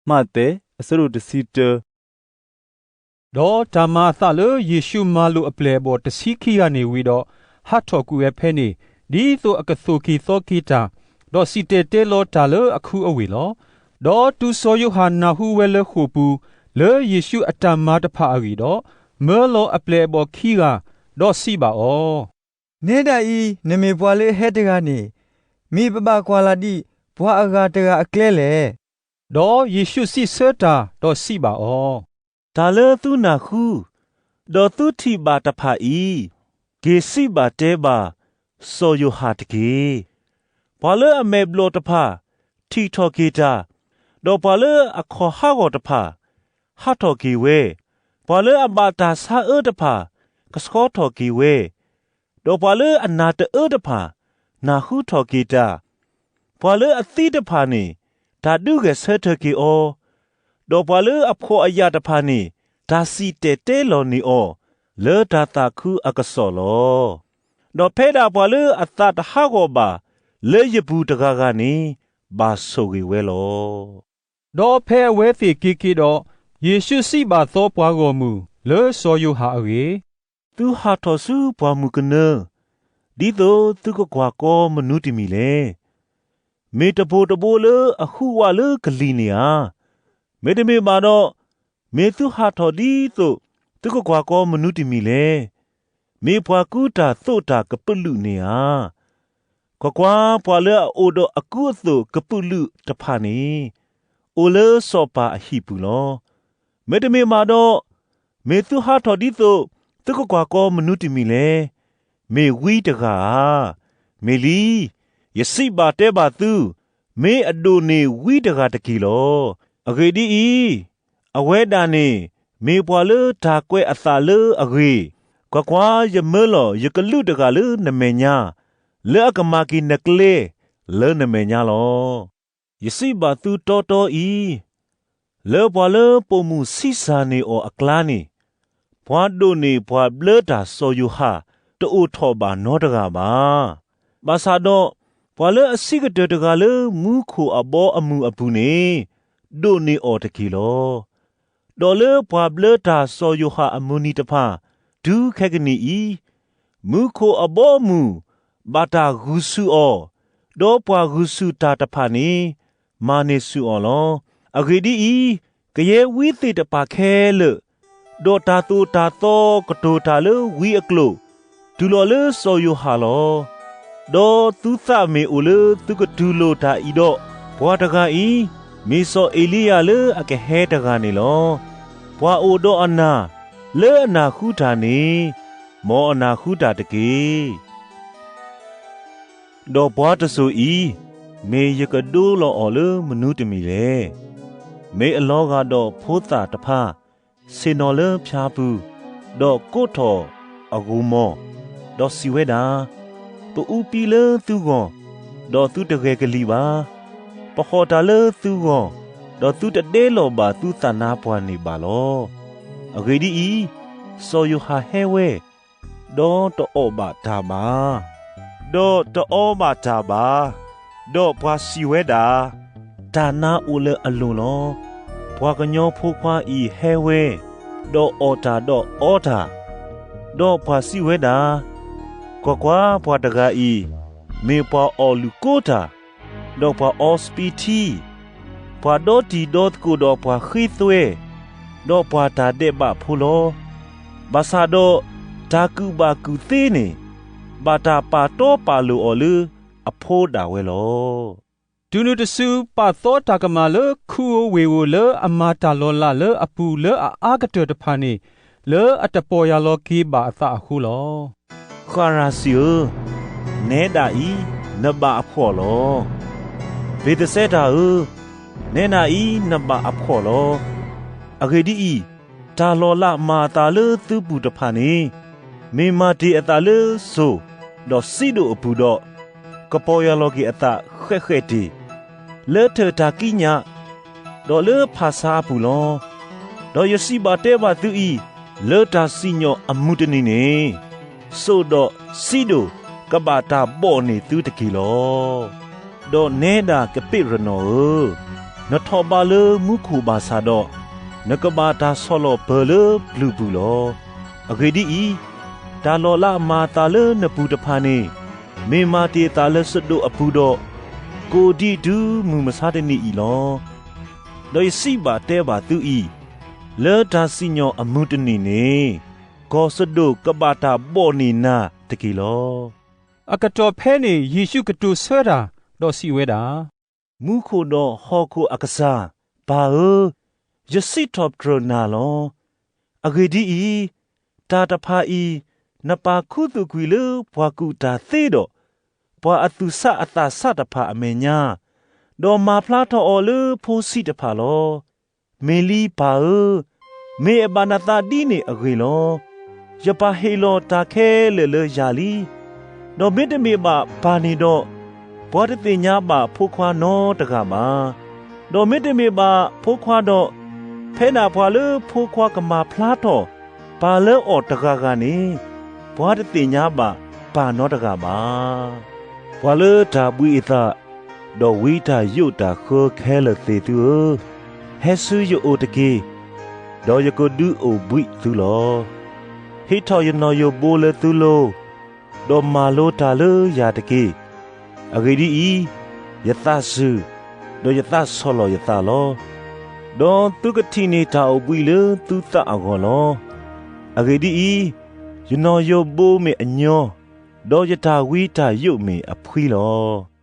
မးသဲ အဆၢဒိၣ်တဆံတၢ ဒီးတၢ်မၤအသးလၢယ့ၣ်ရှူးမၤလိာ်အပျဲၢ်အဘီၣ်တဆံခံဂၤန့ၣ်ဝံၤဒီး, ဟးထီၣ်ကွံာ်ဝဲဖဲန့ၣ်, ဒ်သိးအကသိၣ်က့ၤသီက့ၤတၢ်, ဒီးစံၣ်တဲၤတဲလီၤတၢ်လၢအခူအဝ့ၢ်လီၤ. ဒီးတုၤစီၤယိၤဟၣ်နၢ်ဟူဝဲလၢဃိာ်ပူၤ, လၢယ့ၣ်ရှူးအတၢ်မၤတဖၣ်အဂ့ၢ်ဒီး, မၢလီၤအပျဲၢ်အဘီၣ်ခံဂၤ, ဒီးစံးဘၣ်အီၤ, နဲဒၣ်အံၤ နမ့ၢ်ပှၤလၢအဟဲတဂၤန့ၣ်, မ့ၢ်ပဘၣ်ကွၢ်လၢ်ဒံးပှၤအဂၤတဂၤအကျဲလဲၣ်. ဒီးယ့ၣ်ရှူးစံးဆၢတၢ်, ဒီးစံးဘၣ်အီၤ, တၢ်လၢသုနၢ်ဟူ, ဒီးသုထံၣ်ဘၣ်တဖၣ်အံၤ, က့ၤစံးဘၣ်တဲဘၣ်စီၤယိၤဟၣ်တက့ၢ်. ပှၤလၢအမဲာ်ဘျီၣ်တဖၣ်, ထံၣ်ထီၣ်က့ၤတၢ်, ဒီးပှၤလၢအခီၣ်ဟးဂီၤတဖၣ်, ဟးထီၣ်က့ၤဝဲ, ပှၤလၢအဘၣ်တၢ်ဆါအၢတဖၣ်, ကဆှီထီၣ်က့ၤဝဲ, ဒီးပှၤလၢအနၢ်တအၢတဖၣ်, နၢ်ဟူထီၣ်က့ၤတၢ်, ပှၤလၢအသံတဖၣ်န့ၣ်, တၢ်ဒုးဂဲၤဆၢထၢၣ်က့ၤအီၤ, ဒီးပှၤလၢအဖှီၣ်အယာ်တဖၣ်န့ၣ်, တၢ်စံၣ်တဲၤတဲလီၤန့ၢ်အီၤ, လၢတၢ်သးခုအကစီၣ်လီၤ. ဒီးဖဲဒၣ်ပှၤလၢအသးတဟးဂီၤဘၣ်, လၢယပူၤတဂၤဂၤန့ၣ်, ဘၣ်ဆိၣ်ဂ့ၤဝဲလီၤ. ဒီးဖဲအဝဲသ့ၣ်က့ၤက့ၤဒီး, ယ့ၣ်ရှူးစံးဘၣ်သီပှၤဂီၢ်မုၢ်လၢစီၤယိၤဟၣ်အဂ့ၢ်, သုဟးထီၣ်ဆူပှၢ်မုၢ်ကနၢ, ဒ်သိးသုကကွၢ်ကီမနုၤတမံၤလဲၣ်. မ့ၢ်တဘိတဘိလၢအဟူးဝးလၢကလံၤန့ၣ်ဧါ. မ့တမ့ၢ်ဘၣ်ဒီး, မ့ၢ်သုဟးထီၣ်ဒ်သိးသုကကွၢ်ကီမနုၤတမံၤလဲၣ်. မ့ၢ်ပှၤကူတၢ်သိးတၢ်ကပုာ်လုးန့ၣ်ဧါ. ကွၢ်ကွၢ်, ပှၤလၢအအိၣ်ဒီးအကူအသိးကပုာ်လုးတဖၣ်န့ၣ်, အိၣ်လၢစီၤပၤအဟံၣ်ပူၤလီၤ. မ့တမ့ၢ်ဘၣ်ဒီး, မ့ၢ်သုဟးထီၣ်ဒ်သိးသုကကွၢ်ကီမနုၤတမံၤလဲၣ်. မ့ၢ်ဝံတဂၤဧါ. မ့ၢ်လံ, ယစံးဘၣ်တဲဘၣ်သု, မ့ၢ်အဒိၣ်န့ၢ်ဝံတဂၤတက့ၢ်လီၤ. အဂ့ၢ်ဒ်အံၤ, အဝဲဒၣ်န့ၣ်မ့ၢ်ပှၤလၢတၢ်ကွဲးအသးလၢအဂ့ၤ, ကွၢ်ကွၢ်, ယမၢလီၤယကလူးတဂၤလၢနမဲာ်ညါ, လၢအကမၤက့ၤနကျဲလၢနမဲာ်ညါလီၤ. ယစံးဘၣ်သုတီတီအံၤ, လၢပှၤလၢပိာ်မုၣ်ဆံးစၢ်န့ၢ်အီၤအကျါန့ၣ်, ပှၤဒိၣ်န့ၢ်ပှၤဘျၢတၢ်စီၤယိၤဟၣ်တအိၣ်ထီၣ်ဘၣ်နီတဂၤဘၣ်. ဘၣ်ဆၣ်ဒီး, ပှၤလၢအဆံးကတၢၢ်တဂၤလၢမူခိၣ်အဘီအမုၢ်အပူၤန့ၣ်, ဒိၣ်န့ၢ်အီၤတက့ၢ်လီၤ. ဒီးလၢပှၤဘျၢတၢ်စီၤယိၤဟၣ်အမုၢ်နံၤတဖၣ်, တုၤခဲကနံၣ်အံၤ, မူခိၣ်အဘီအမုၢ်ဘၣ်တၢ်ဂုာ်ဆူၣ်အီၤ, ဒီးပှၤဂုာ်ဆူၣ်တၢ်တဖၣ်န့ၣ်, မၤန့ၢ်ဆူၣ်အီၤလီၤ. အဂ့ၢ်ဒ်အံၤ, ကယဲၢ်ဝံသ့ၣ်တဖၣ်ခဲလၢာ်, ဒီးတၢ်သိၣ်တၢ်သီကတိၤတၢ်လၢဝံအကျိာ်, တုၤလီၤလၢစီၤယိၤဟၣ်လီၤ. ဒီးသုသးမ့ၢ်အိၣ်လၢသုကတူၢ်လိာ်တၢ်အံၤဒီး, ပှၤတဂၤအံၤ, မ့ၢ်စီၤအ့ၤလံယၤလၢအကဟဲတဂၤန့ၣ်လီၤ. ပှၤအိၣ်ဒီးအနၢ်, လၢအနၢ်ဟူတၢ်န့ၣ်, မ်အနၢ်ဟူတၢ်တက့ၢ်. ဒီးပှၤတစိၤအံၤ, မ့ၢ်ယကဒိလီၤအီၤလၢမနုၤတမံၤလဲၣ်. မ့ၢ်အလီၤဂာ်ဒီးဖိသၣ်တဖၣ်, ဆ့ၣ်နီၤလၢဖၠါပူၤ, ဒီးကိးထီၣ်အဂိၤမီၤ, ဒီးစံးဝဲဒၣ်, ပအူပံလၢသုဂီၢ်, ဒီးသုတဂဲၤကလံၤဘၣ်. ပဟီၣ်တၢ်လၢသုဂီၢ်, ဒီးသုတဒဲလီၤဘၣ်သုသးနါပှၢ်န့ၣ်ဘၣ်လီၤ. အဂ့ၢ်ဒ်အံၤ, စီၤယိၤဟၣ်ဟဲဝဲ, ဒီးတအီၣ်ဘၣ်တၢ်ဘၣ်, ဒီးတအီဘၣ်တၢ်ဘၣ်. ဒီးပှၤစံးဝဲဒၣ်, တၢ်နါအိၣ်လၢအလိၤလီၤ. ပှၤကညီဖိခွါအံၤဟဲဝဲ, ဒီးအီၣ်တၢ်ဒီးအီတၢ်. ဒီးပှၤစံးဝဲဒၣ်, ကွၢ်ကွၢ်, ပှၤတဂၤအံၤ, မ့ၢ်ပှၤအီၣ်လုၣ်ကိတၢ်, ဒီးပှၤအီစပံးထံ, ပှၤဒီတံၤဒီသကိးဒီးပှၤဃ့သွဲ, ဒီးပှၤတၢ်ဒဲးဘးဖိလီၤ. ဘၣ်ဆၣ်ဒီးတၢ်ကူၣ်ဘၣ်ကူၣ်သ့န့ၣ်, ဘၣ်တၢ်ပာ်တီပာ်လိၤအီၤလၢအဖိဒၣ်ဝဲလီၤ. တုၤနုၤတစုပာ်သီတၢ်ကမၣ်လၢခူအဝ့ၢ်ဧိၤလၢအမၤတၢ်လီၤလးလၢအပူၤလၢအအါကတၢၢ်တဖၣ်န့ၣ်, လၢအတပီၢ်ယၢ်လီၤက့ၤဘၣ်အသးအဃိလီၤ. ဃရၤစံဧၢ, နဲဒၣ်အံၤနဘၣ်အဖှီၣ်လီၤ. ဘ့းသစဲတၣ်ဧၢ, နဲဒၣ်အံၤနဘၣ်အဖှီၣ်လီၤ. အဂ့ၢ်ဒ်အံၤ, တၢ်လီၤလးမၤအသးလၢသုပူၤတဖၣ်န့ၣ်, မ့ၢ်မၤတ့ၢ်အသးလၢစိၤဒီးစံဒိၣ်အပူၤဒီး, ကပီၢ်ယၢ်လီၤက့ၤအသးဃဲးဃဲးတ့ၢ်, လၢထၢၣ်တၢ်ကံးညာ်, ဒီးလၢဖၣ်ဆါအပူၤလီၤ. ဒီးယစံးဘၣ်တဲဘၣ်သုအံၤ, လၢတၢ်စံၣ်ညီၣ်အမုၢ်တနံၤန့ၣ်, စိၤဒီးစံဒိၣ်ကဘၣ်တၢ်ဘီၣ်န့ၢ်သုတက့ၢ်လီၤ. ဒီးနဲဒၣ်ကပ့းရနီၣ်ဧၢ, နထီၣ်ဘးလၢမူခိၣ်ဘၣ်ဆၣ်ဒီး, နကဘၣ်တၢ်ဆီၣ်လီၤပၢၤလၢပျုၤပူၤလီၤ. အဂ့ၢ်ဒ်အံၤ, တၢ်လီၤလးမၤအသးလၢနပူၤတဖၣ်န့ၣ်, မ့ၢ်မၤတ့ၢ်အသးလၢစဒိၣ်အပူၤဒီး, ကိးဒံးတုၤမုၢ်မဆါတနံၤအံၤလီၤ. ဒီးယစံးဘၣ်တဲဘၣ်သုအံၤ, လၢတၢ်စံၣ်ညီၣ်အမုၢ်တနံၤန့ၣ်, ကီၢ်စဒိၣ်ကဘၣ်တၢ်ဘီၣ်န့ၢ်နၤတက့ၢ်လီၤ. အကတီၢ်ဖဲန့ၣ် ယ့ၣ်ၡူးကတိၤဆၢတၢ်, ဒီးစံးဝဲဒၣ်, မူခိၣ်ဒီးဟီၣ်ခိၣ်အကစၢ်, ပၢ်ဧၢ, ယစံးထီၣ်ပတြၢၤနၤလီၤ. အဂ့ၢ်ဒ်အံၤ, တၢ်တဖၣ်အံၤ, နပာ်ခူသူၣ်ကွံာ်လၢပှၤကူၣ်တၢ်သ့ဒီး, ပှၤအသူၣ်ဆးအသးဆးတဖၣ်အမဲာ်ညါ, ဒီးမၤဖျါထီၣ်အီၤလၢဖိဆံးတဖၣ်လီၤ. မ့ၢ်လံပၢ်ဧၢ, မ့ၢ်အဘၣ်နသးဒ်န့ၣ်အဂ့ၢ်လီၤ. ယပၢ်ဟ့ၣ်လီၤတၢ်ခဲလၢာ်လၢယၤလံ. ဒီးမ့တမ့ၢ်ဘၣ်ပၢ်န့ၣ်ဒီး, ပှၤတသ့ၣ်ညါဘၣ်ဖိခွါနီတဂၤဘၣ်. ဒီးမ့တမ့ၢ်ဘၣ်ဖိခွါဒီး, ဖဲဒၣ်ပှၤလၢဖိခွါကမၤဖျါထီၣ်ပၢ်လၢအီၤတဂၤဂၤန့ၣ်, ပှၤတသ့ၣ်ညါဘၣ်ပၢ်နီတဂၤဘၣ်. ပှၤလၢတၢ်ဘှံးအသး, ဒီးဝံတၢ်ယိးတၢ်ဃၢခဲလၢာ်သ့ၣ်သုဧၢ, ဟဲဆူယအိၣ်တက့ၢ်, ဒီးယကဒုးအိၣ်ဘှံးသုလီၤ. ဟ့ၣ်ထီၣ်ယနီၣ်ယိၤဘိလၢသုလိၤ, ဒီးမၤလိတၢ်လၢယၤတက့ၢ်. အဂ့ၢ်ဒ်အံၤ, ယသးစူၤ, ဒီးယသးဆီၣ်လီၤယသးလီၤ. ဒီးသုကထံၣ်န့ၢ်တၢ်အိၣ်ဘှံးလၢသုသးအဂီၢ်လီၤ. အဂ့ၢ်ဒ်အံၤ, ယနီၣ်ယိၤဘိမ့ၢ်အညီ, ဒီးယတၢ်ဝံတၢ်ယိးမ့ၢ်အဖှံလီၤ.